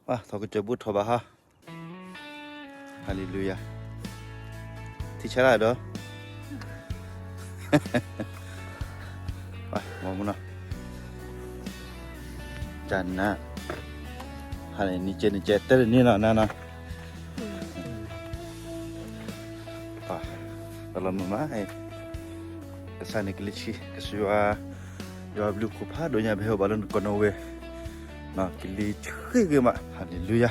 ပှၤ ထီၣ်ကစၢၢ်ဘူးထီၣ်ဘးဟီ, ဟါလ့လူယၤ, ထံဆါတၢ်ဒီး, ပှၤ မၤမနီၤ, တၢ်နါ, ဟါလ့ နံၤကဲနံၤကဲ တၢ်တနံၤလီၤ နါနီၤ ပှၤ တလီၤမုာ်မး, ကစၢ်န့ၣ်ကလံၤဆံး ကစၢ်ယွၤ, ယွၤဘျုးဖှိၣ်ဖးဒိၣ်ညါ ပဟဲအိၣ်ဘၣ်လၢနကီၢ်နီၣ်ဝဲ, ကလံၤဆံးဂ့ၤမး ဟါလ့လူယၤ,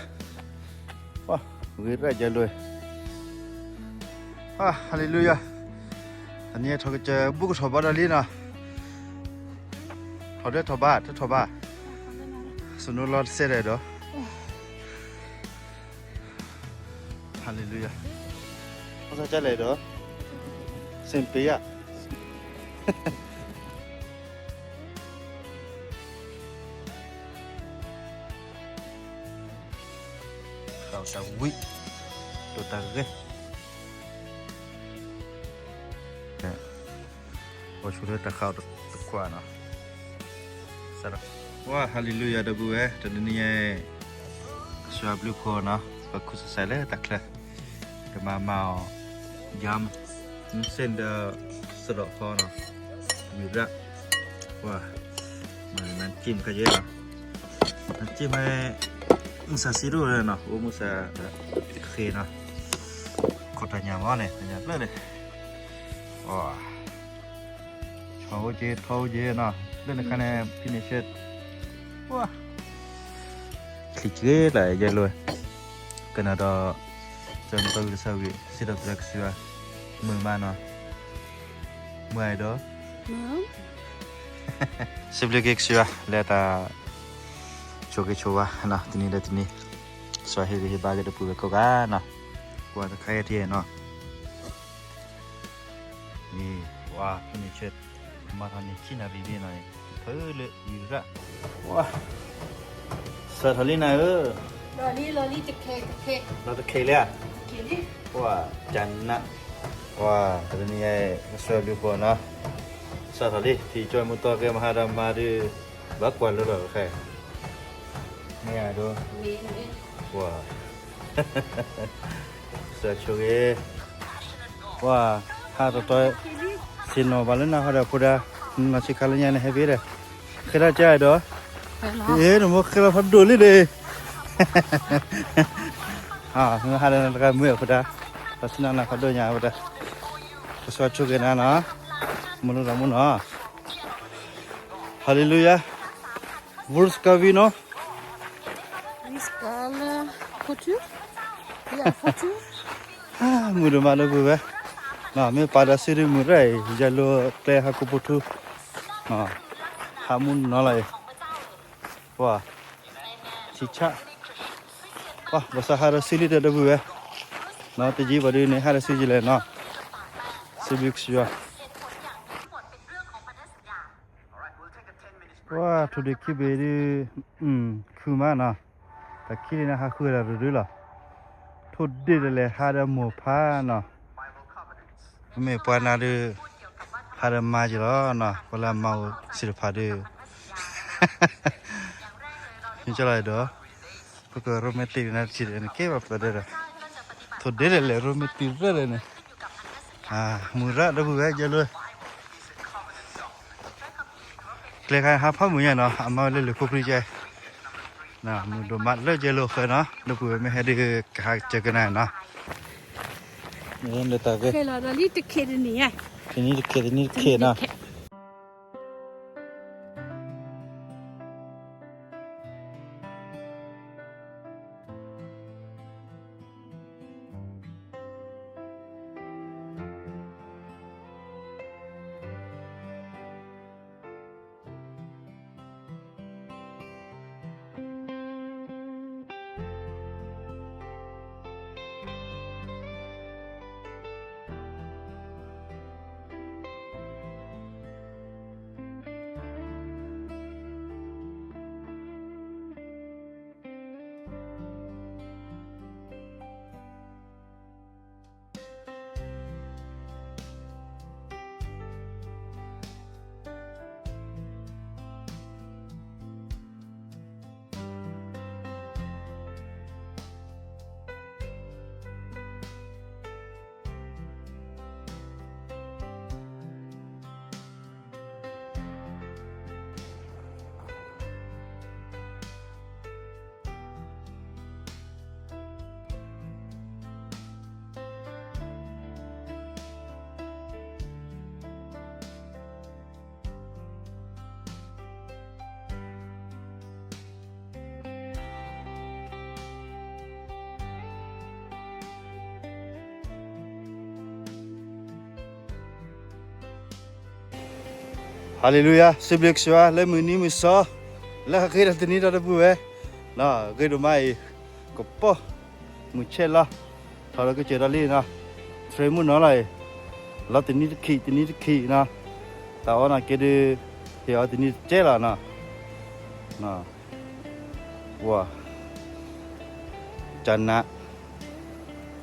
ပှၤ ဂ့ၤရၣ်ယဲလိာ်, ဟါလ့လူယၤ, တနံၤအံၤထီၣ်ကစၢၢ်ဘူးကထီၣ်ဘးဒီးလံနီၤ, ထီၣ်ဒဲထီၣ်ဘး တထီၣ်ဘး, စနိလီၤတစဲးဒီး ဟါလ့လူယၤ, အိၣ်ဆၢကလဲၣ်ဒီး, စ့ပ့ယၤ, ဃၣ်တၢ်ဝံၣ်, ဒိၣ်တၢ်ဂဲၤ, ပှၤဆိလၢတၢ်ဃၣ်တကွၢ်နီၤ, ပှၤ ဟါလ့လူယၤ ဒီပုၢ်ဝဲၢ် တနံၤအံၤ ကစၢ်ယွၤဘျုးဖှိၣ်နီၤ ပခူၣ်စဲးစဲးလၢတၢ်ချၢ, ကမၤမၤအီၤ ယၢမ် မုၢ်စ့ၣ်ဒီး စရီဖီနီၤ, ဝံၤရၣ်, ပှၤ မၤနၢ်က့ၢ်မခါယဲနီၤ, နၢ်က့ၢ်မ့ၢ် မုၢ်ဆါဆံးဒိၣ်နီၤ အိၣ်မုၢ်ဆါတဃ့နီၤ, ခိၣ်တၢ်ညၣ်မ့ၢ်န့ၣ် တၢ်ညၣ်ဖျၢၣ်န့ၣ်, ပှၤ ဆီအိၣ်က့ၤ ထီအိၣ်က့ၤနီၤ, လၢနခါန့ၣ် ဖံန့ၣ်ဆဲး, ပှၤ ချံက့ၤလၢယဲလိာ်, ကနၣ်ဒီး ကၢမုၢ်သီဝံၤကစၢ်ဝံၤ စံးထီၣ်ပတြၢၤကစၢ်ယွၤ, မုာ်မးနီၤ, မုာ်အါဒီး စံးဘျုးက့ၤကစၢ်ယွၤ လၢတၢ် ဆိၣ်ဂ့ၤဆိၣ်ဝါနီၤ တနံၤဒီးတနံၤ, ကစၢ်ယွၤဟ့ၣ်ဂံၢ်ဟ့ၣ်ဘါက့ၤဒီပုၢ်ဝဲၢ်ကိးဂၤနီၤ, ကွၢ်တခါအံၤထံၣ်နီၤ အံၤ ပှၤဖဲန့ၣ်ဆဲး မၤထီၣ်န့ၢ်ဆံနၣ်ရံၣ်န့ၣ်နီၤ, ဖုလၢဝံၤရၣ်, ပှၤ စၢထီၣ်လံနၤဧၢ, လီၤတခဲလံဧါ, ပှၤ ကနၣ်, ပှၤ တနံၤညါအံၤ ကစၢ်ဘျုးဖှိၣ်နီၤ, စၢထီၣ်လံ ထံၣ်ကၠီမုၢ်သီဂ့ၤမဟါဒီးမၤဒုး ဘၣ်ကွၢ်လိလီၤခဲ မ့ၢ်ဧါဒီး, ပှၤ ကစၢ်ဆိၣ်ဂ့ၤ, ပှၤ ဟးတတီၤ ဆ့ၣ်နီၤဘၣ်လၢနၤဟီဒီးဖိဒါ, နနီၢ်ဆံးခါလၢညါန့ၣ် ဟဲက့ၤဒီး, ဃဲလီၤကါဒီး, အ့ နမိၢ်ဃဲလီၤဖးဒိၣ်လံဒီး, ဟးဒီးနတဂၤမုာ်အဖိဒါ, ပှၤဆံးနၤနၤဖးဒိၣ်ညါဝဲဒၣ်, ကစၢ်ဆိၣ်ဂ့ၤနၤနီၤ, မုၢ်လၢလီၤမုၢ်နီၤ, ဟါလ့လူယၤ, Where's Kavino? He's gone, uh, for two? Yeah, for two. မုၢ်ဒိၣ်မးဒီပုၢ်ဝဲၢ်, မ့ၢ်ပာ်ဒီးစုဒုးမုၢ်ရၣ်အံၤ ယဲလိာ်ကျဲဟးကိးပူၤထူ, ဟးမူနီၤလီၤအံၤ, ပှၤ ထံဆး, ပှၤ ဘၣ်ဆၣ်ဟးဒီးစုလံဒီးဒီပုၢ်ဝဲၢ်, တယံာ်ဘၣ်ဒုးန့ၣ်ဟးဒီးစုယလဲၣ်နီၤ, စံးဘျုးကစၢ်ယွၤ ပှၤ ထိၣ်ဒ့ၣ်ခံဘ့ၣ်ဒုး, ခုမးနီၤ, တၢ်ခံဒ့ၣ်န့ၣ်ဟးဃုာ်ဒီးရူၤရူၤလီၤ, ထိၣ်ဒ့ၣ်တလဲၤဟးဒီးမိၢ်ဖးနီၤ, မ့မ့ၢ်ပှၤနၤဒုး, ဟးဒီးမၤက့ၤလီၤနီၤ, ပှၤလၢအမၤအိၣ်စံးတဖၣ်ဒုး, မ့ၢ်ကလီၤဒီး, ပက romantic နၤတထံၣ်ဒီး နကဲဘၣ်ပျၢၤဒီး, ထိၣ်ဒ့ၣ်တလဲၤ romantic ဖျၢၣ်ဒီးန့ၣ်, မုၢ်ရၣ်ဒီပုၢ်ဝဲၢ်ယဲလိာ် ကျဲခါဟးဖးမုၢ်ညါနီၤ, အမၤဝဲလၢလၢၢ်ခိပြံကဲ, မုၢ်ဒိၣ်မးလၢယဲလိာ်ဃၢၤနီၤ, ဒီပုၢ်ဝဲၢ်မ့ၢ်ဟဲဒုးကဟးကစၢၢ်ကနၤနီၤ, တနံၤတခ့တနံၤ, တနံၤတခ့တနံၤတခ့နီၤ. ဟါလ့လူယၤ, စံးဘျုးကစၢ်ယွၤလၢမုၢ်နံၤမုၢ်သီ, လၢအဃ့ဒီးတနံၤဒီးတပူၤဝဲ, ဂ့ၤဒိၣ်မးအံၤ, ကပီၤ, မုၢ်ဆဲးလီၤ, ထီၣ်ဒီးကစၢၢ်ဒီးလံနီၤ, ထရ့မုၣ်နီၤလီၤအံၤ, လီၤတနံၤတခံး တနံၤတခံးနီၤ, တၢ်အီၣ်နီၤက့ၤဒုး, ဟ့ၣ်အီၤတနံၤတကဲလီၤနီၤ, ဝၤ ကနး,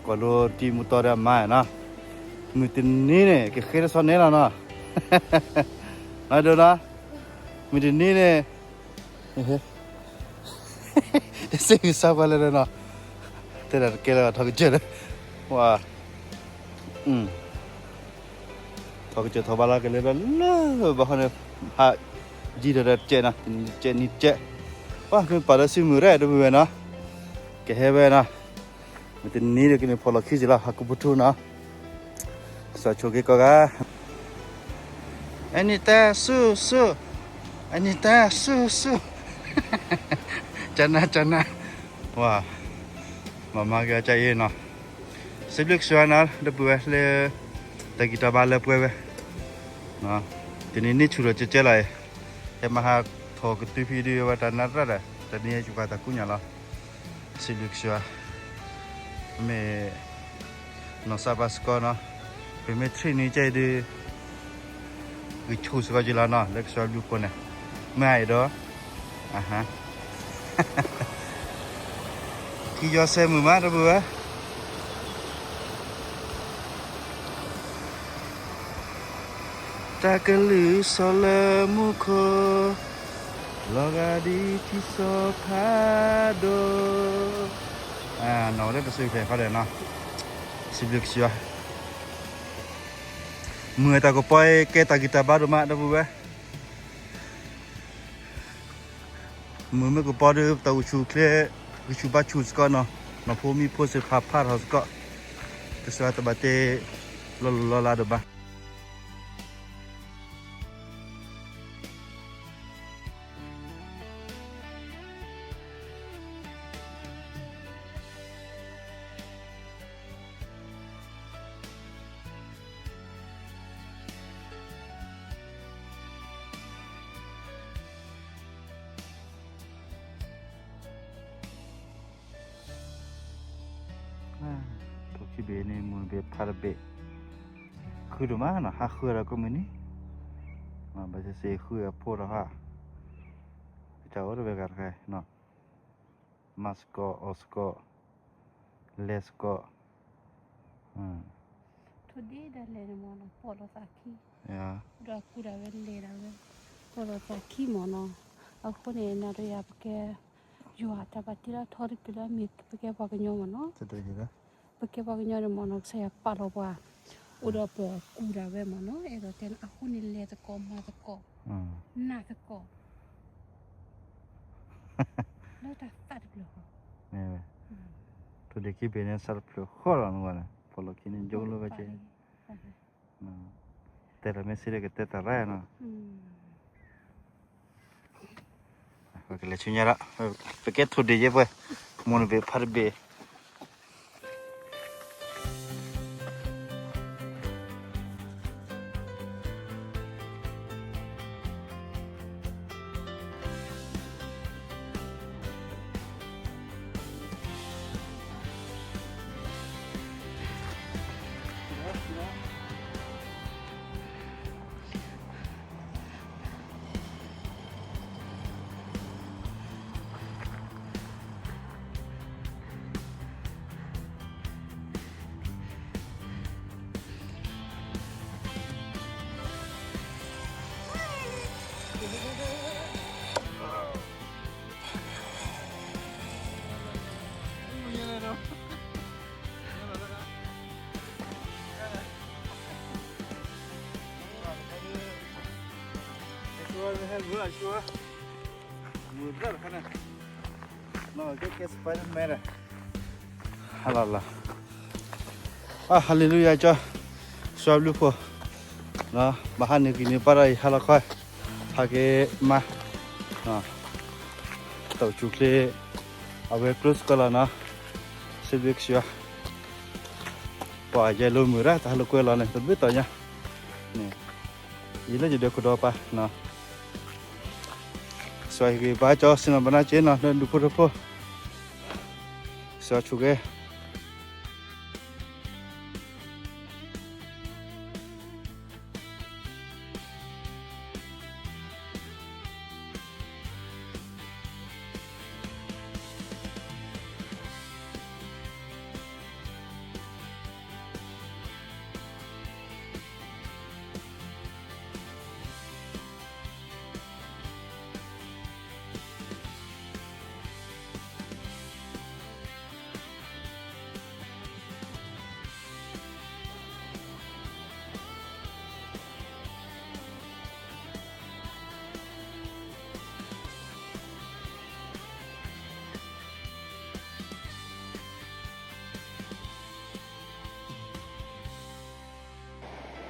ကွၢ်လိတံၤမူတီဒီးအမါနီၤ, မုၢ်တနံၤန့ၣ် ကဃ့တဆီန့ၣ်လီၤနီၤ, နဒိနီၤ, မုၢ်တနံၤန့ၣ်, တစ့ၢ်ကစၢ်ပှၤလဲၣ်နီၤ, တဲဒၣ်တကဲလၢထီၣ်ကစၢၢ်ဒီး, ဝၤ ထီၣ်ကစၢၢ်ထီၣ်ဘးလီၤကလဲၤဒီးလၢဘၣ်ဃီန့ၣ်, ဟးယံၤဒီးတကဲးနီၤ, တနံၤတကဲးနံၤတကဲး, ပှၤမ့ၢ်ပာ်လၢစုမုၢ်ရဲၣ်တမုၢ်ဝဲနီၤ, ကဟဲဝဲနီၤ, မုၢ်တနံၤဒီးကန့ၢ်ဖီၣ်လီၤခံစ့ၢ်လီၤ ဟးကပူၤထူနီၤ, ကစၢ်ဆိၣ်ဂ့ၤကီးဂၤ အနံၣ်တၢ်ဆူၣ်ဆူၣ်, အနံၣ်တၢ်ဆူၣ်ဆူၣ်, ကနၣ်ကနၣ်, ဝၤ, မၤမၤက့ၤအကါအံၤနီၤ, စံးဘျုးကစၢ်ယွၤနီၤ ဒီပုၢ်ဝဲၢ်လၢ တၢ်ဂံၢ်တၢ်ဘါလၢပှဲၤဝဲ, တနံၤန့ၣ်ဆူၣ်ထီၣ်ကဲကဲလီၤအံၤ, ဟဲမၤဟးထီၣ်ကတုၤဖဲဒုးဝဲတၢ်နါရၣ်ဒီး တနံၤယကွၢ်တၢ်ကူၣ်ညါလီၤ, စံးဘျုးကစၢ်ယွၤ မ့ၢ် နီၢ်စၢ်ဘၣ်စ့ၢ်ကီးနီၤ, ပမ့ၢ်ထံၣ်နံၤကဲအံၤဒုး ဂံၢ်ဆူၣ်စ့ၢ်ကီးက့ၤလီၤနီၤ လၢကစၢ်ယွၤဘျုးဖှိၣ်န့ၣ်, မ့ၢ်အံၤဒီး, အဟါ, ထံယီၤစဲမုာ်မး ဒီပုၢ်ဝဲၢ် တၢ်ကလုၢ်စီၤလၢမူခိၣ်, လီၤဂာ်ဒ်ထံစီဖးဒိၣ်, နီၢ်ဝဲလၢပစုဖျဲၣ်ခီဒီးနီၤ, စံးဘျုးကစၢ်ယွၤ, မုၢ်အတၢ်ကပီၤအံၤ ကဲတၢ်ဂံၢ်တၢ်ဘါဒိၣ်မး ဒီပုၢ်ဝဲၢ် မုၢ်မ့ၢ်ကပီၤဒီး တၢ်အိၣ်ဆူၣ်အိၣ်ချ့, ကဆူၣ်ဘါဆူၣ်စ့ၢ်ကီးနီၤ, နီၢ်ဖိမံၤဖိသ့ၣ်တဖၣ်ဖးထီၣ်စ့ၢ်ကီး, ကစၢ်ယွၤတဘၣ်တ့ လီၤလီၤလးဒိၣ်ဘၣ်. ထိၣ်ခံဘ့ၣ်န့ၣ် မူၢ်တဘ့ၣ်ဖးတဘ့ၣ်, ဃုဒိၣ်မးနီၤ, ဟးဃုဒီးကိးမုၢ်နံၤ, ဘၣ်စ့ၢ်စ့ၢ်ဃုအဖိဒီးဟး, ကစၢ်အိၣ်တဝဲဂၤတဂၤနီၤ, မၤစ့ၢ်ကီး အီၣ်စ့ၢ်ကီး, လဲၤစ့ၢ်ကီး, ထိၣ်ဒ့ဒၣ်လဲာ်န့ၣ်မ့ၢ်နီၤ ပီၣ်လီၤသးခံ, ဒီးကူဒၣ်ဝဲလဲၤဒၣ်ဝဲ, ပီၣ်လီၤသးခံမ့ၢ်နီၤ, အဃိန့ၣ် နၤဒီးယၤပကဲ, ယွၤတၢ်ဘၣ်တ့လၢထီတတုၤလၢအမ့ၢ်ပကဲပှၤကညီမ့ၢ်နီၤ, ပကဲပှၤကညီန့ၣ်မ့ၢ်နီၤ ကစၢ်ယွၤပာ်လီၤပှၤ, အိၣ်ဒီးပကူဒၣ်ဝဲမ့ၢ်နီၤ, အဲၣ်ဒိးတဲအဃိန့ၣ် လဲၤသကိးမၤသကိး, နာ်သကိး လၢတၢ်သးတဖျၢၣ်ဃီ, ထိၣ်ဒ့ခံဘ့ၣ်န့ၣ် စးတဖျၢၣ်ဃီလီၤနဂီၢ်န့ၣ် ပီၣ်လီၤခံန့ၣ် ယိလၢဝဲက့, တဲတၢ်မ့ၢ်စ့ၢ်ကီးကတဲတၢ်ရၢနီၤ, ပကလဲၤဆူညါဒီး, ပကဲထိၣ်ဒ့ယဲပှဲၤ, မူၢ်တဘ့ၣ်ဖးတဘ့ၣ်. Hallelujah, ကစၢ်ယွၤဘျုးဖှိၣ်, ဘၣ်ဟးနုာ်ကံၢ်နုာ်ပၢ်ဒီးအံၤ ဟါလီၤခီ, ဟးက့ၤမါ, တၢ်အိၣ်ဆူၣ်ချ့, အဝဲကျိစ့ၢ်ကီးလီၤနီၤ, စံးဘျုးကစၢ်ယွၤ, ပှၤယဲၢ်လိာ်မုာ်ရၣ် တၢ်ဟးလိာ်ကွဲလီၤန့ၣ် တဘျုးတီၤညါ, န့ၣ်, ယလၢယဒၢးခိၣ်ဒီးပၢ်နီၤ, စှၤဟ့ၣ်ဂံၢ်ဘါကၠီ စံၣ်နီၤပနၢ်က့နီၤ လၢဒူၣ်ဖိထၢဖိ, စှၤဆိၣ်ဂ့ၤ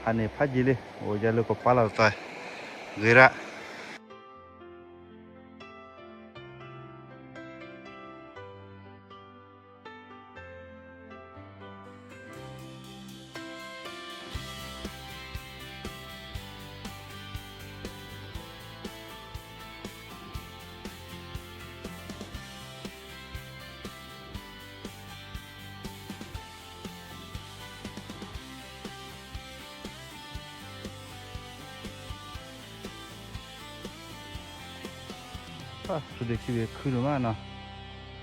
ဟးန့ၣ်ဖးယံာ်လံ အိၣ်ယၤလၢကပၤလီၤတတီၤ, ဂ့ၤဒၣ် ပှၤ ဆူဒ့ခံဘ့ၣ်ခုဒိၣ်မးနီၤ,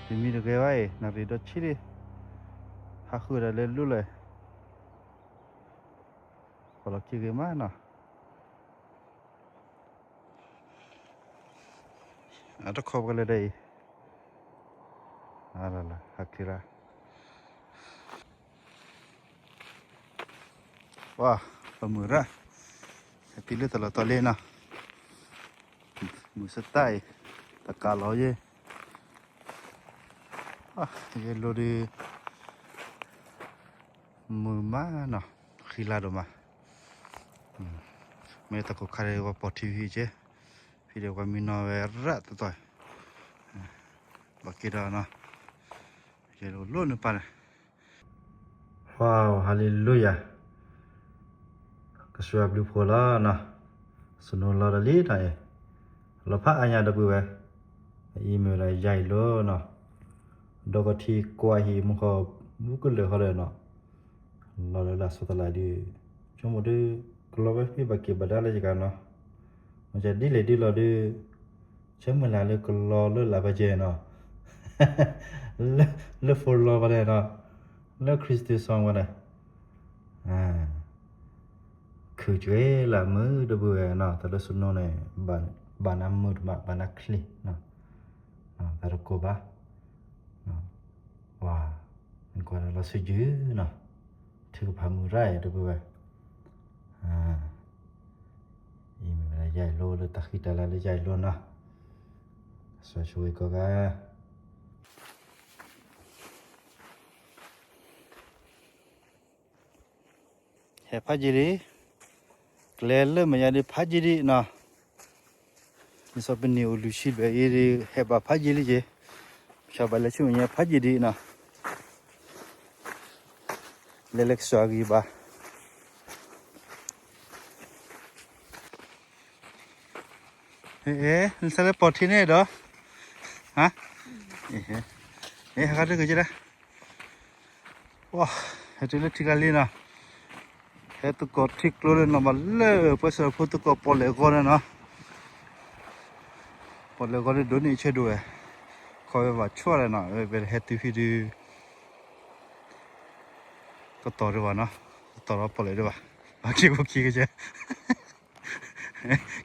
တမံၤတဂဲၤဘၣ်အံၤ နၣ်ရံၣ်ဒီဆံလံ, ဟးဃုာ်ဒၣ်လဲၤလိၤလဲၣ်, ပှၤလီၤခံဂ့ၤမးနီၤ, အတခီပကလဲၤဒီးအံၤ, ဟးခံရၣ် ပှၤ ပမုာ်ရၣ်, ဟဲတုၤလၢတၢ်လီၢ်တီၤလံနီၤ, မုာ်စတၢ်အံၤ, တကးလီၤယဲ, ယဲလိၤဒုး, မုာ်မးနီၤ, ဃံလၤဒိၣ်မး, မ့ၢ်တၢ်ကိၢ်ခါဒီးပှၤပိာ်ထံဖံက့, ဖံဒီးပှၤမံနီၤဝဲရၣ်တတီၤ, ဘၣ်က့ၤဒီးနီၤ, ယဲလိၤလိၤနပၢ်န့ၣ် Wow, hallelujah. ကစၢ်ဘျုးဖှိၣ်လီၤနီၤ, စနိလီၤဒီးလံနီၤအံၤ, လီၤဖးအါညါဒီပုၢ်ဝဲၢ်, အံၤမ့ၢ်ဝဲဒၣ်ယၤအံၤလီၤနီၤ, ဒီကထံကွၢ်ဟံၣ်မူဃီဘူးကလၢာ်ဃီဒီးနီၤ, လီၤလၢလၢ်ဆီတလးဒုး, ဆိကမိၣ်ဒုး, ကလီၤဝဲဖဲဘၣ်က့ၤဘၣ်ဒါလၢယဂၤနီၤ, မ့ၢ်ဒ်လဲၣ်ဒ်လဲၣ်ဒုး, ဆၢမုၢ်လၢ်လၢကလီၤလၢလၢ်ဘၣ်ကဲနီၤ, လၢ follow ပှၤလဲၣ်နီၤ, လၢ Christian song ပှၤလဲၣ်, ခုၣ်ကဲလၢမုာ်ဒီပုၢ်ဝဲၢ်နီၤ, တၢ်လၢစနိန့ၣ်, ဘၣ်နၤမုာ်တမး ဘၣ်နၤချ့, တၢ်တကိးဘၣ်, ဝၤ, နကွၢ်လီၤစုယုၢ်နီၤ, ထုကဖၣ်မုာ်ရၣ်အံၤဒီပုၢ်ဝဲၢ်, အံၤမ့ၢ်ဝဲဒၣ်ယၤအံၤလီၤလၢတၢ်ဃံတၢ်လၤလၢယၤအံၤလီၤနီၤ, စှၤဆိၣ်ဂ့ၤကိးဂၤ ဟဲဖးယံာ်လံ, ကျဲလၢမဲာ်ညါဒ်ဖးယံာ်ဒံးနီၤ, မ့ၢ်စီၤပနံၣ်အိၣ်လွံၢ်ဆံဘျဲၣ်အံၤဒ် ဟဲဘၣ်ဖးယံာ်လံက့ၤ, မ့ၢ်ဘၣ်လဲၤဆူမဲာ်ညါဖးယံာ်ဒံးနီၤ, လဲၤလၢကစၢ်ဂံၢ်ဘါ အဲ နသးလၢပိာ်ထံန့ၣ်ဒီး, ဟါ, အဲ ဟးခါတက့ၤကဒါ, ဝါ, ဟဲတုၤလၢထံကျါလံနီၤ, ဟဲသကိးထံကျိလၢနီၢ်ဘၣ်လၢ ပှဲၤစၢၤဖိသကိးပီၣ်လဲၣ်ဂီၤန့ၣ်နီၤ, ပီၣ်လဲၣ်ဂီၤဒ်ဒိၣ်န့ၣ်ဆၢဒိၣ်ဝဲ, ခီဝဲဘၣ်ဆီလဲၣ်နီၤ, ဝဲဟဲတုၤဖံဒုး ကတီၤဒံးဘၣ်နီၤ, ကတီၤဒီးပီၣ်လဲၣ်ဒံးဘၣ်, ဘၣ်က့ၤဖိခံကစဲ,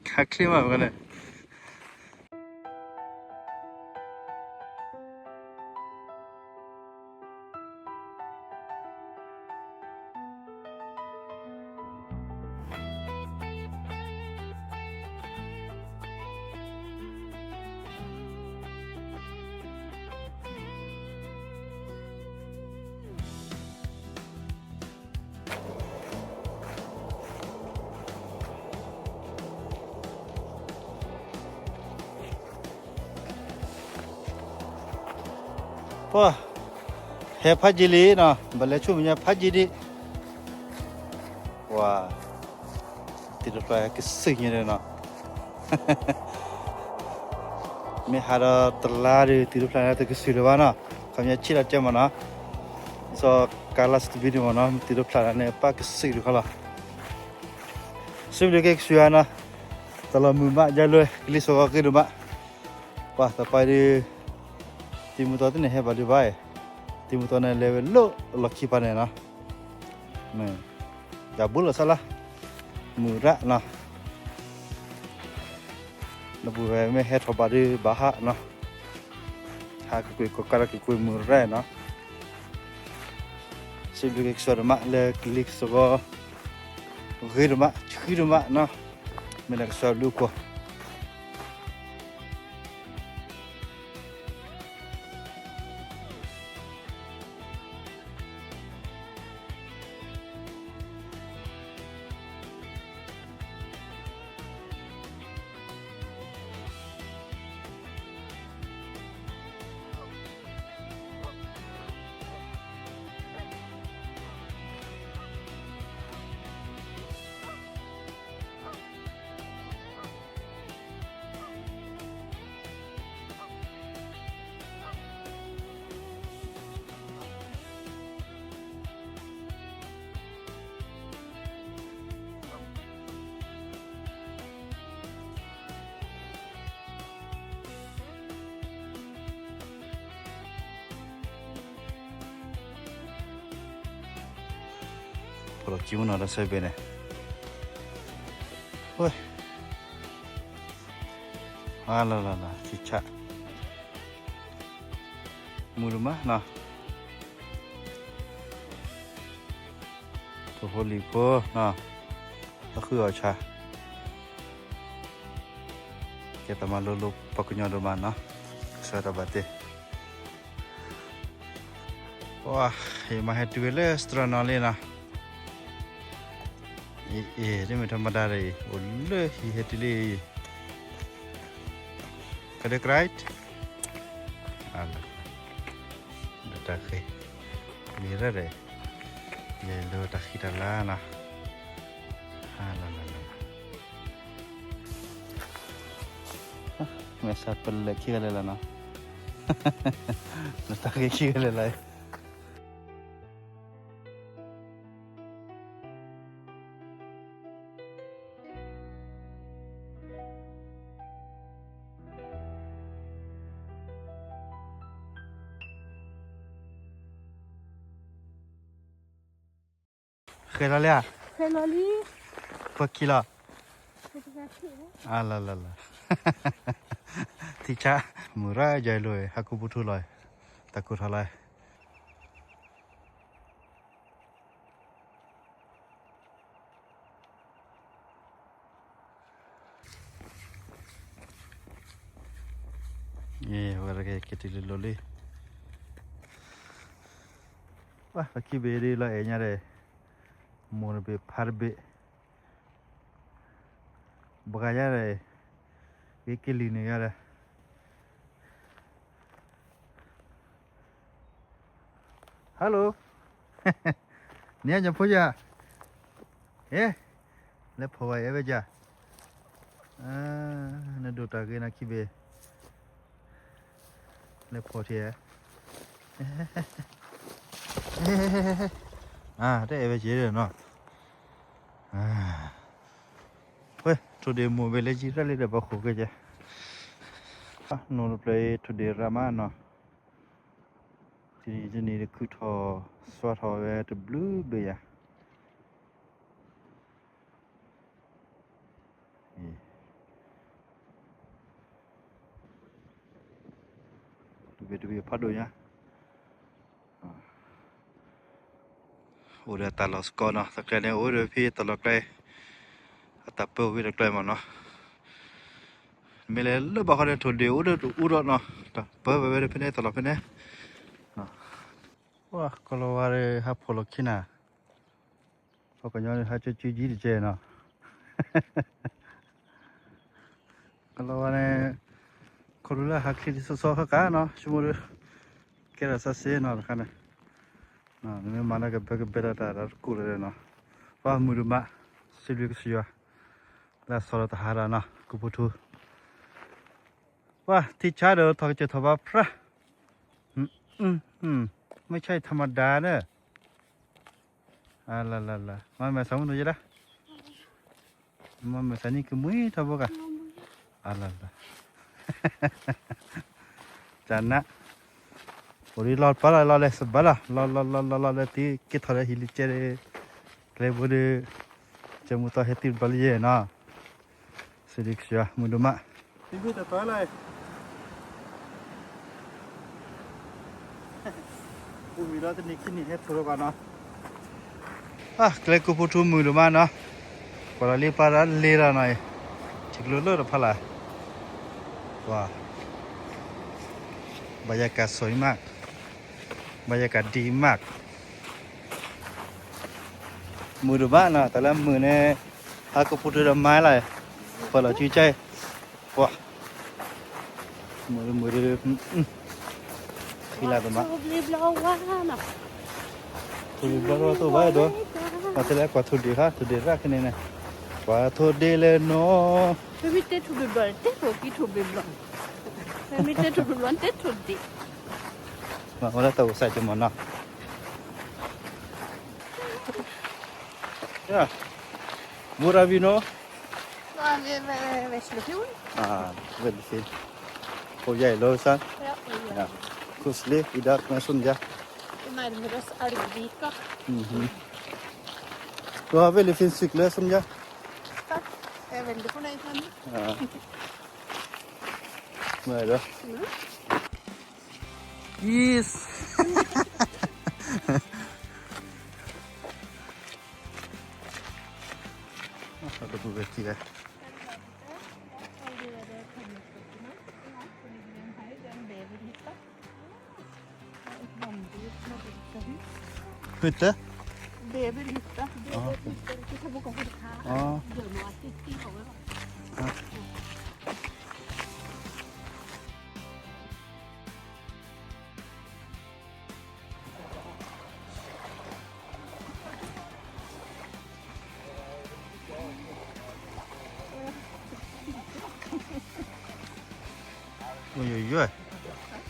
ခါချ့မးဝဲန့ၣ် ပှၤ, ဟဲဖးယံာ်လံနီၤ, ဘၣ်လဲၤဆူမဲာ်ညါဖးယံာ်ဒံး, ပှၤ, သံၣ်တဖျၢၣ်ကစုၢ်ညါဒီးနီၤ, မ့ၢ်ဟးဒီးတလါဒီး သံၣ်တဖျၢၣ်န့ၣ်တကစုၢ်လၢၤဘၣ်နီၤ, ခီပညီဆ့ၣ်လီၤတဲမးနီၤ, စီၤကါလါစတဘ့ၣ်န့ၣ်မးနီၤ, သံၣ်တဖျၢၣ်န့ၣ် ပၣ်ကစုၢ်တခီလီၤ, စံးဘျုးက့ၤကစၢ်ယွၤနီၤ, တၢ်လီၢ်မုာ်မး ယါလွဲၢ် ကလံၤစိးကီးဂ့ၤဒိၣ်မး, ပှၤသးပှၢ်ဒီး သံၣ်မုၢ်သီတန့ၣ်ဟဲဘၣ်ဒံးဘၣ်, သံၣ်မုၢ်သီန့ၣ်လဲၤဝဲလၢလီၢ်ခံပၤန့ၣ်နီၤ, မ့ၢ် ယၤဘူးလီၤစၢ်လၢ်, မုၢ်ရၣ်နီၤ, နပူၤဝဲမ့ၢ်ဟဲထီၣ်ဘၣ်ဒံးဘၣ်ဟးနီၤ, ဟးကကွံာ်ကီၢ်ကးဒီးကကွံာ်မုၢ်ရၣ်နီၤ, စံးဘျုးက့ၤကစၢ်ဒိၣ်မး လၢကလံၤစိးကီး ဂ့ၤဒိၣ်မး ဆှံဒိၣ်မးနီၤ, မ့ၢ်လၢကစၢ်ဘျုးကွီၢ် ဖီၣ်လီၤကံမနီၤ တၢ်ဆၢဘ့ၣ်န့ၣ်, ဝဲ, အလီၤလီၤလီၤ ထံဆး, မုာ်ဒိၣ်မးနီၤ, ထိၣ်ဖိလံၣ်ဖိနီၤ, အဃုအီၣ်ဆၣ် ကဲတၢ်မၤလိလိပှၤကညီဒိၣ်မးနီၤ, ကစၢ်တၢ်ဘၣ်တ့ ပှၤ, ယမၤဟဲတုၤဝဲလၢ စတြၢနီၤလံနီၤ, အ့ အ့ တမ့ၢ်ထီမတၤဒီးအံၤ အိၣ်လၢဟံၣ်ဟဲတုၤလံအံၤ, ကဒဲကရၢၢ်, အလီၤ, ဒီးတၢ်ဃ့, မ့ၢ်ရၢၢ်ဒီး, ယဲၢ်လိာ်တၢ်ဃံတၢ်လၤနီၤ, အလီၤလီၤလီၤ မ့ၢ်စးပလဲၤခံဂၤလၢာ်လီၤနီၤ, နတၢ်ဂ့ၤခံဂၤလၢာ်လီၤ. ဃဲၤလီၤလံဧါ, ဃဲၤလီၤလံ, ပှၤခံလီၤ, အလီၤလီၤလီၤ, ထံဆး, မုၢ်ရၣ်ယဲၢ်လိာ် ဟးကူပူၤထူလီၤ, တၢ်ကိၢ်ထီၣ်လီၤ. ဝဲက့ၤတုၤလၢလိၤလံ, ပှၤခံဘ့ၣ်ဒ်လီၤအဲၣ်ညါဒီး, မိၢ်တဘ့ၣ်ဖးတဘ့ၣ်, ဘှါယါဒီး, ဂ့ၤကလံၤန့ၣ်ယါဒီး Hello, နညါဖိယၤ, ဟဲ, လဲၤဖီၣ်ဝဲအဲၣ်ဝဲယၤ, နဒိၣ်တၢ်ဂ့ၤနခံဘ့ၣ်, လဲၤဖီၣ်ထံ, တအဲၣ်ဝဲယၤနီၤ, ဝဲ ထိၣ်ဒ့ၣ်မိၢ်ဘ့ၣ်လၢယံၤရၣ်လံဒီးပှၤဃိးက့ၤယဲ, နီၢ်တဖျၢၣ်အံၤ ထိၣ်ဒ့ၣ်ရၣ်မးနီၤ, တနံၤတနံၤတခုထီၣ် စွါထီၣ်ဝဲတဘျုးဘ့ၣ်ယၤ, တဘ့ၣ်တဘ့ၣ်ဖးဒိၣ်ညါ အိၣ်ဒီးတၢ်လီၢ်စကီးနီၤ, တၢ်ကျဲန့ၣ် အိၣ်ဒီးဖဲတၢ်လီၢ်ကျဲ, အတၢ်ပၢဝဲတၢ်ကျဲမးနီၤ, မ့ၢ်လဲၤလၢဘၣ်ဃီဒီးထိၣ်ဒ့ၣ်အိၣ်ဒီးတအိၣ်ဒီးနီၤ, တၢ်ပၢဝဲဝဲဒီးဖဲန့ၣ် တၢ်လီၢ်ဖဲန့ၣ်, ပှၤကလီၤဝါဒီးဟးဖီၣ်လီၢ်ခံနၤ, ပှၤကညီန့ၣ်ဟးကၠီကၠီကၠံတကဲနီၤ ကလီၤဝါန့ၣ်, ခီဖျိလၢဟးချ့တဆီဆီခါခါနီၤ, ဆိကမိၣ်ဒီး, ကဲထီၣ်စၢ်စ့နီၤတခါန့ၣ်, နမ့ၢ်မၤလၢကဘၢကဘဲလီၤတၢ်ဒီးတကိၣ်လၢၤနီၤ, ပှၤမုာ်ဒိၣ်မး, စံးဘျုးကစၢ်ယွၤ, လၢအဆီလီၤတဟါဒီးနီၤ ကိးဖူထူ ပှၤထံဆါဒီးထီၣ်ကစၢၢ်ထီၣ်ဘၣ်ဖြၣ် မ့ၢ်ဆါအံၤထီၣ်မၤဒါဒီး အလၢလၢလၢ မၤမဲာ်ဆှးမုၢ်ဒိၣ်ယဲဒၣ် မၤမဲာ်ဆှးနံၣ်ကမှံထီဘိကၤ အလၢလၢ ကနၣ် အိၣ်ဒံးလီၢ်ပၢလီၤလီၢ်လဲၤစဘၢလီၤ လီၢ်လီၢ်လီၢ်လီၢ်လီၢ်လၢတံၢ်က့ၤထီၣ်လၢဟံၣ်လံကဲဒၣ် ကျဲဘိဒုး ကဲမူထီၣ်ဟဲတံၢ်တဘျီလံယဲနီၤ စံးဒုးကစၢ်မုၢ်ဒိၣ်မး တံၢ်ဘုၣ်တတီၤလီၤ ပူၤဝံၤလီၤတနံၤခံနံၤဟဲထီၣ်လီၤဘၣ်နီၤ အကျဲကိးဖူထူမုၢ်ဒိၣ်မးနီၤ ပှၤလီၤလံပာ်လီၤလံဒီးနီၤ ထံကျိလၢတဖၣ်လၢ် ပှၤ ဘၣ်ယၤကးစိၤအံၤမး ဘၣ်ယၤကးဒံးအံၤမး မုၢ်ဒိၣ်မးနီၤ တၢ်လၢမုၢ်န့ၣ် ဟးကိးဖူထူဒီးမါလီၤ ပှၤလီၤစုကၠဲ ပှၤ မုၢ်မုၢ်ဒီး ခံလၢတမး ထိၣ်ဘျီဘျီတအိၣ်ဘၣ်ဒီး ပှၤတဲလၢကွၢ်ထိၣ်ဒ့ၣ်ခါ ထိၣ်ဒ့ၣ်ရၣ်ခဲန့ၣ်န့ၣ် ကွၢ်ထိၣ်ဒ့ၣ်လဲၣ်နီၤ မ့မ့ၢ်တဲထိၣ်ဘျီဘျီ တဲထိၣ်ကံထိၣ်ဘျီဘျီ မ့မ့ၢ်တဲထိၣ်ဘျီဘျီ တဲထိၣ်ဒ့ၣ် မ့ၢ်ဝဲလၢတၢ်အိၣ်စၢ်ကမီၤနီၤ Bora vino? Ah, wel fijn. Hoe jij lozen? Ja, ja. Kusli, idak na sumja. Mijn moeder is erg dikke. Mhm. Wel fijn sukle sumja. Hij wil de konijn van. Ja. Maar dat. Yes. Hytte? Babyhytte. Ja. Ja. Oj, oj, oj.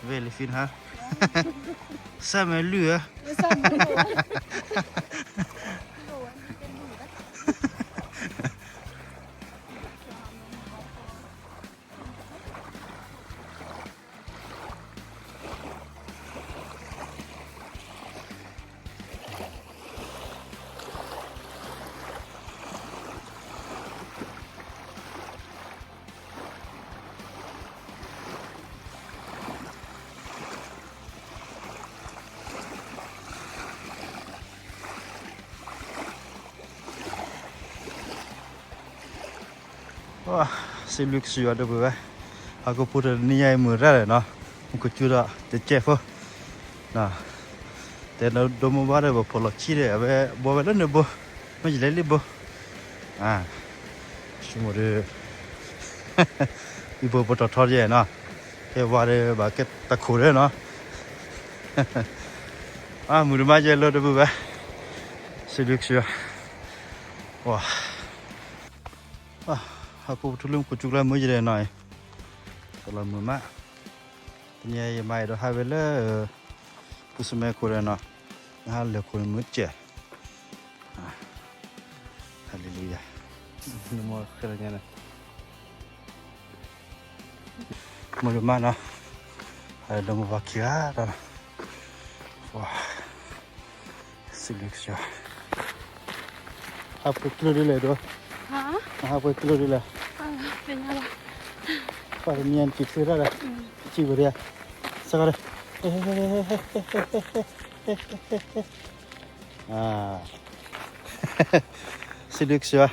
Väldigt fin här. Samma lue. Wow, စံးဘျုးကစၢ်ယွၤဒီပုၢ်ဝဲၢ်, ဟီၣ်ခိၣ်ဖိတနံၤညါအံၤ မုၢ်ရၣ်ဒီးနီၤ, မူခိၣ်စူၤဒီးတစဲးဖိ, တဲဒိမိၢ်ဘၣ်ဒီး ပဖီၣ်လီၤဆံဒီး အဝဲဘှီဝဲလၢနဘိ, မ့ၢ်ယလဲၤလံဘိ, ဆိကမိၣ်ဒီး အံၤဘိဘိတီၤထီယဲနီၤ, ကဲဝါဒီး ဘၣ်ကဲတၢ်ခိၣ်ဒီးနီၤ, မုၢ်တမါယဲလၢဒီပုၢ်ဝဲၢ်, စံးဘျုးကစၢ်ယွၤ, ဝါ ဟီၣ်ခိၣ်ဖိထူလၢမူခိၣ်စူၤကျါမုၢ်ယဲနီၤ, တလီၤမုၢ်မး, တနံၤအံၤယမါအဲၣ်ဒိးဟးဝဲလၢ ပူၤစမဲခိၣ်ဒီးနီၤ, နဟးလၢာ်ခိၣ်န့ၣ်မုၢ်တစဲး, ဟါလ့လူယၤ, နမိၢ်ဃဲလၢညါန့ၣ် မုၢ်တမါနီၤ, ဟဲဒီးမိၢ်ပှၢ်ခံဂၤဒီး, ဝါ စံးဘျုးကစၢ်ယွၤ, ဟးပှဲၤကျိဒ်လဲၣ်ဒီး, ဟးပှဲၤကျိဒ်လဲၣ်, ပှၤတနံၤအံၤနစံးဆၢတၢ်ဒီး, စံးဝဲဒၣ်, စ့ၢ်ကီးဒီး, စံးဘျုးကစၢ်ယွၤ,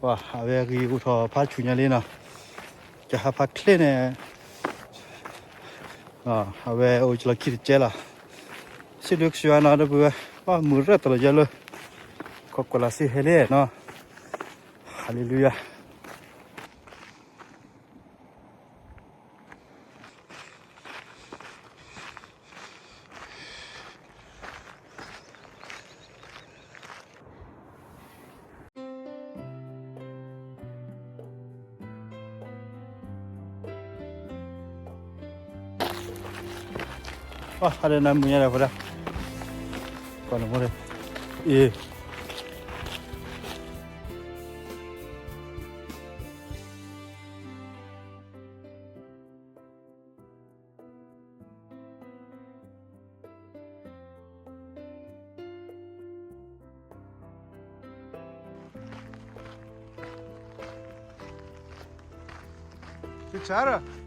ဝါ အဝဲအဂံၢ်အိၣ်ထီၣ်ဖးဆူညါလံနီၤ, ကဟးဖးချ့န့ၣ် အဝဲအိၣ်ကလီၤခံတကဲလီၤ, စံးဘျုးကစၢ်ယွၤနီၤ ဒီပုၢ်ဝဲၢ်, ဘၣ်မုၢ်ရၣ်တလီၤယဲလၢ ခိးကွၢ်လၢ်စ့ဟဲလံနီၤ, ဟါလ့လူယၤ. အါ ဟါဒီးနၤမုၢ်ညါဒီးဖိဒၣ်, ကွၢ်နမိၢ်ဒီး, အ့ ကဆါရၢ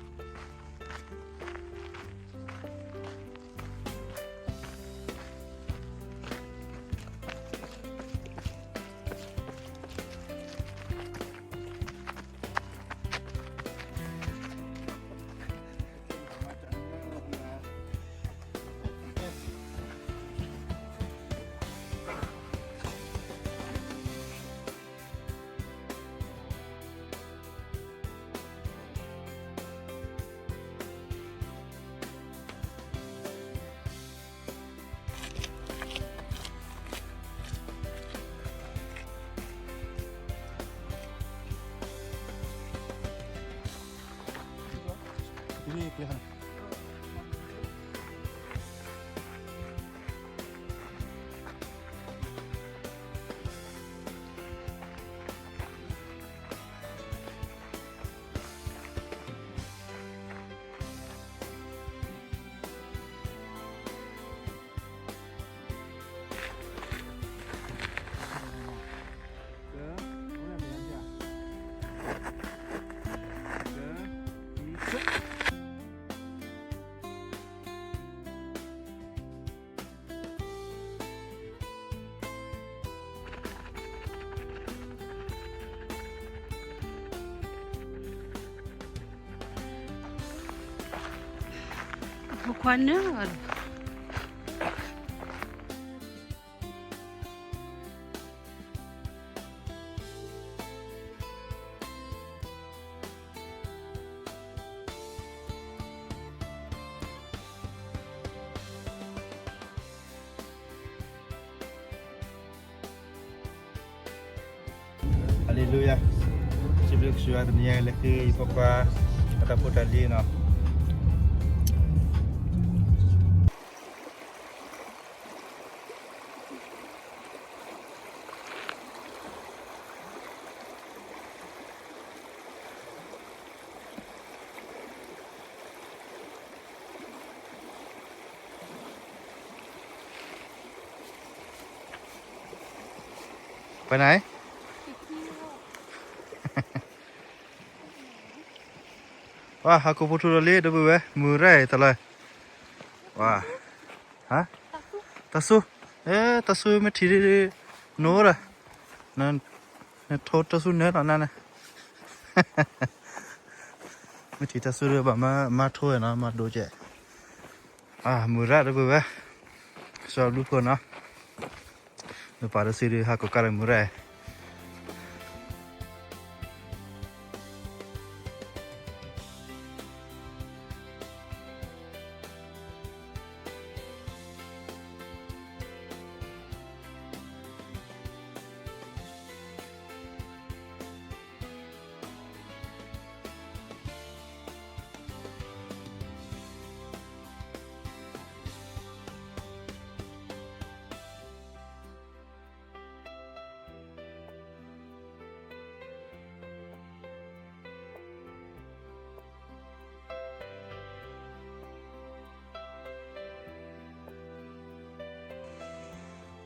ဖိခွါန့ၣ် ဟါလ့လူယၤ, စံးဘျုးကစၢ်ယွၤတနံၤအံၤ လၢဃ့ယဖိခွါ အတၢ်ဖိတၢ်လံၤနီၤ. ပနၢ်, ဝါ ဟးကိးဖိထူဒီးလံ ဒီပုၢ်ဝဲၢ် မုၢ်ရၢ်အံၤတလၢ, ဝါ ဟါ, တၢ်စူ, အဲ တၢ်စူမ့ၢ်ထံၣ်ဒ် နိဒီး, နထိတၢ်စူနၢလီၤနၤန့ၣ်, မ့ၢ်ထံၣ်တၢ်စူဒီးဘၣ်မၤထိဝဲနီၤ မၤဒိကဲး, အမုၢ်ရၢ်ဒီပုၢ်ဝဲၢ်, ကစၢ်ဘျုးဖှိၣ်နီၤ, နပာ်တစုဒီးဟးကိးကါဒီးမုၢ်ရၢ်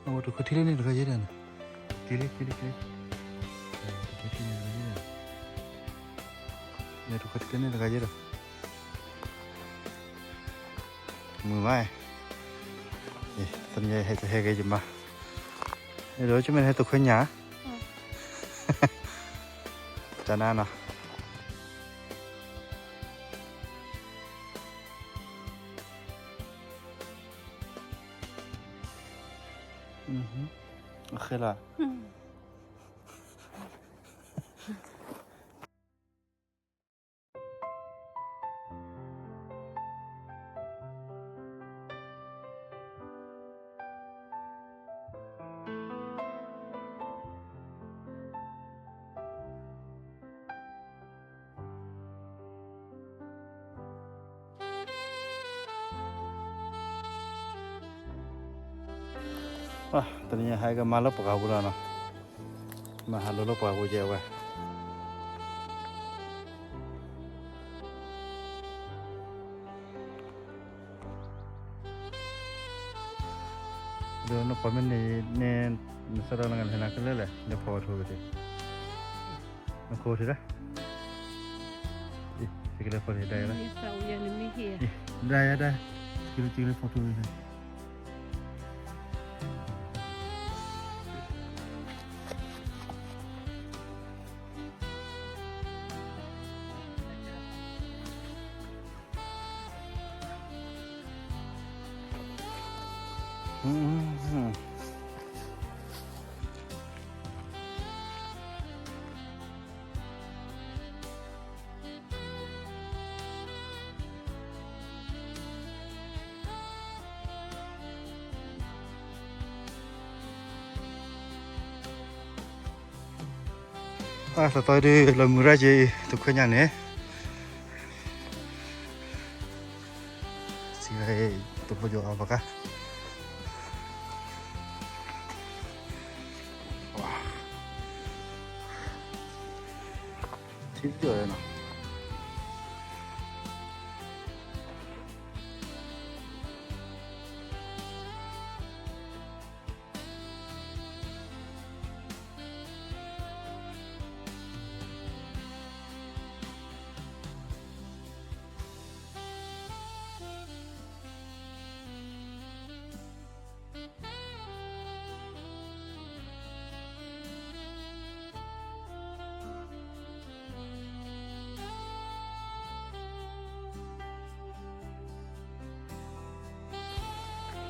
အဝဲတခွဲထံလၢန့ၣ်တဂၤယဲဒၣ်န့ၣ်, ထံလၢ ထံလၢ ထံလၢ, တခွဲထံန့ၣ်တဂၤယဲဒၣ်, တခွဲထံလၢန့ၣ်တဂၤယဲဒၣ်, မုာ်မး, သန့ၤဟဲက့ၤယမါ, အဲၣ်ဒိးကမ့ၢ်ဟဲတခွဲညါ, တၢ်နါနီၤ. အဃဲလီၤ. တနံၤညါဟဲကမၤလၢပှၢ်ပူၤလီၤနီၤ, မၤဟးလိာ်လၢပှၢ်ပူၤကဲဝဲ, ဒီးနကွၢ်မ့ၢ်န့ၣ်န့ၣ်, နစးထီၣ်လၢနဟဲနၤကလဲာ်လဲၣ်, လဲၤဖီၣ်ဝဲထိၣ်က့ၤ, နခိၣ်ထံၣ်ဒၣ်, ကလဲၤဖီၣ်ထံၣ်ဒၣ်ယၤ, ဒၣ်ယၤဒၣ်, ကလဲၤဖီၣ်ထိၣ်က့ၤ အသီဒုးလီၤမုၢ်ရၢ်က့ၤအံၤ တခွဲညါန့ၣ်, စံးဝဲ, တဘိယိၤအီၣ်ဘၣ်ကါ, ထံပယီၤနီၤ.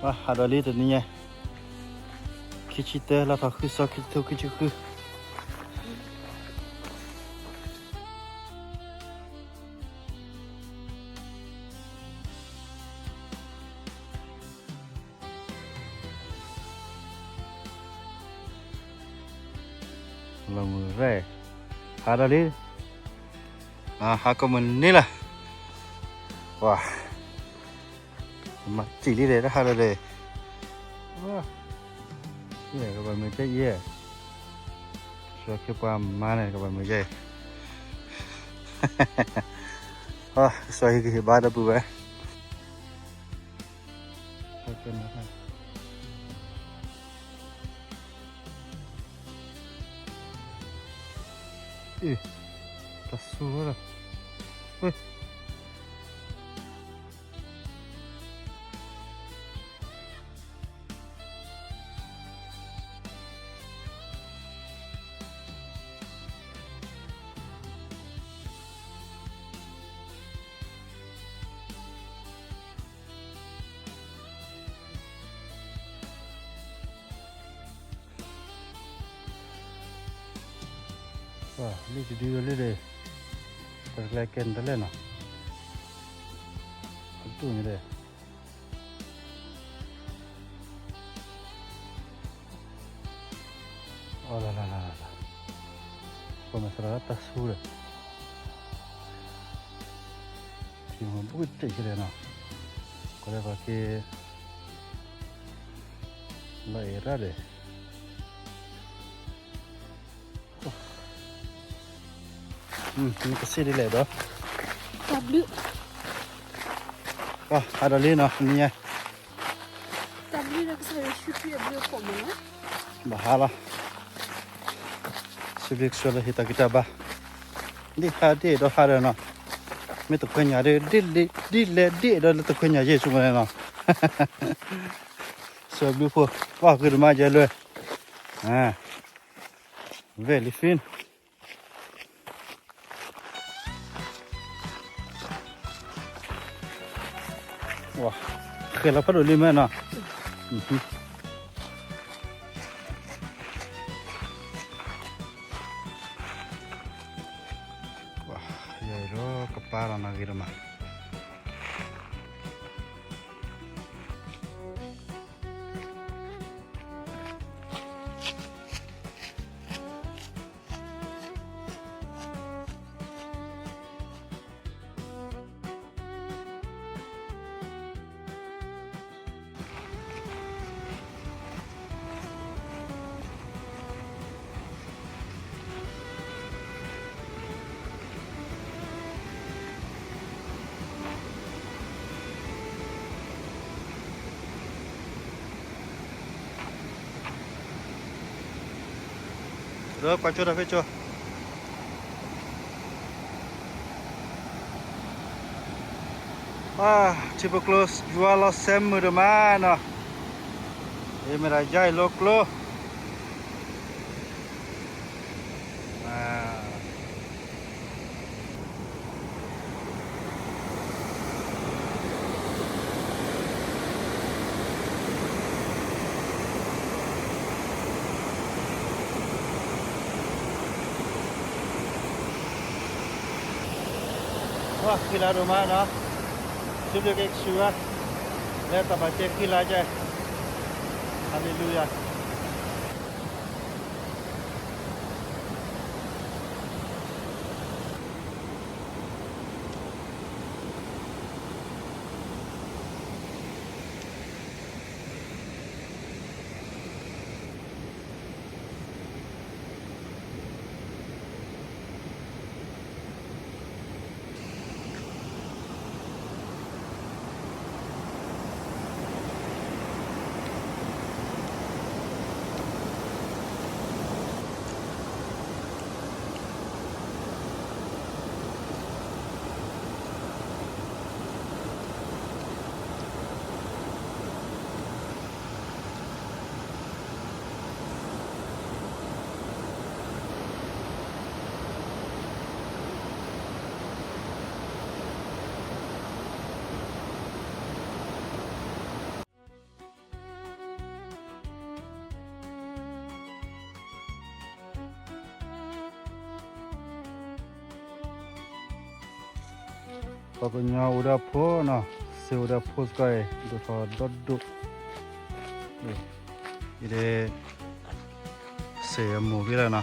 ဟးဒီးလံတနံၤညါ, ခံဆံတၢ လါထီၣ်ဃုသီ ခံဆံထိ ခံဆံဃု လီၤမုၢ်ရၢ်, ဟးဒီးလံ, ဟးကီးမုၢ်နံၤလီၤ, ပှၤ မၤစံၣ်လံဒီး တဟးဒီးဒီး, ကဘၣ်မုာ်ကဲအံၤ, စီၤခ့ပှၤမါန့ၣ် ကဘၣ်မုာ်ကဲအံၤ, စီၤဟံးကဟ့ၣ်ဘါဒီပုၢ်ဝဲၢ် အ့ၣ်, တၢ်ဆူၣ်ဝဲဒၣ်, ဝဲ လံၣ်တဒုလံဒီး, တၢ်တကျဲကဲန့ၣ်တလဲၣ်နီၤ, အတူၢ်န့ၣ်ဒီး, အလလလ, ပမ့ၢ်သရၣ်တၢ်ဆူၣ်ဒီး, ထံမၤဘူၣ်တ့ၢ်ကလဲၣ်နီၤ, ကလဲၤပှၤက့ၤ, လီၤအဲၣ်ရၣ်ဒီး နကစံးဒ်လဲၣ်ဒီး, တၢ်ဘျုး, ဟးဒီးလံနီၤ နံၤညါ, တၢ်ဘျုးဒီးကစၢ်ယွၤဆူပြံအဘျုးအဖှိၣ်မ့ၢ်နီၤ, ဘၣ်ဟါလီၤ, စံးဘျုးကစၢ်လၢဟ့ၣ်တၢ်ဂံၢ်တၢ်ဘါ, ဒ်ဟးဒ်ဒီးဟးဒီးနီၤ, မ့ၢ်တခွဲညါဒီး, ဒ်လဲၣ်ဒ်ဒီးလၢတခွဲညါယဲၢ်ဆူမဲာ်နီၤ, စံးဘျုးဖိ, ပှၤဂ့ၤတမံၤယဲၢ်လွဲၢ်, very fine. ဃဲၤလီၤဖးဒိၣ်လံမ့ၢ်နီၤ, ယဲဒီးကပၤလီၤနီၤဂ့ၤတမး. လၢကွၢ်ကၠိတၢ်ဖဲကၠိ, အၢ ထံဖိကျိယွၤလီၤစဲမုာ်ဒိၣ်မးနီၤ, အမ့ၢ်ဒၣ်ယါအံၤလီၤကျိ ဃံလၤဒိၣ်မးနီၤ, စံးဘျုးက့ၤကစၢ်ယွၤ လၢတၢ်ဘၣ်ကဲဃံလၤကဲ, ဟါလ့လူယၤ. ပှၤကညီအိၣ်ဒီးဖိနီၤ, စ့အိၣ်ဒီးဖိစ့ၢ်ကီးအံၤ ဒိၣ်ထီၣ်ဒီဒိၣ်, အံၤဒ် စ့အမိၢ်ဖဲလဲၣ်နီၤ. ထီ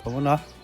ဘိနီၤ.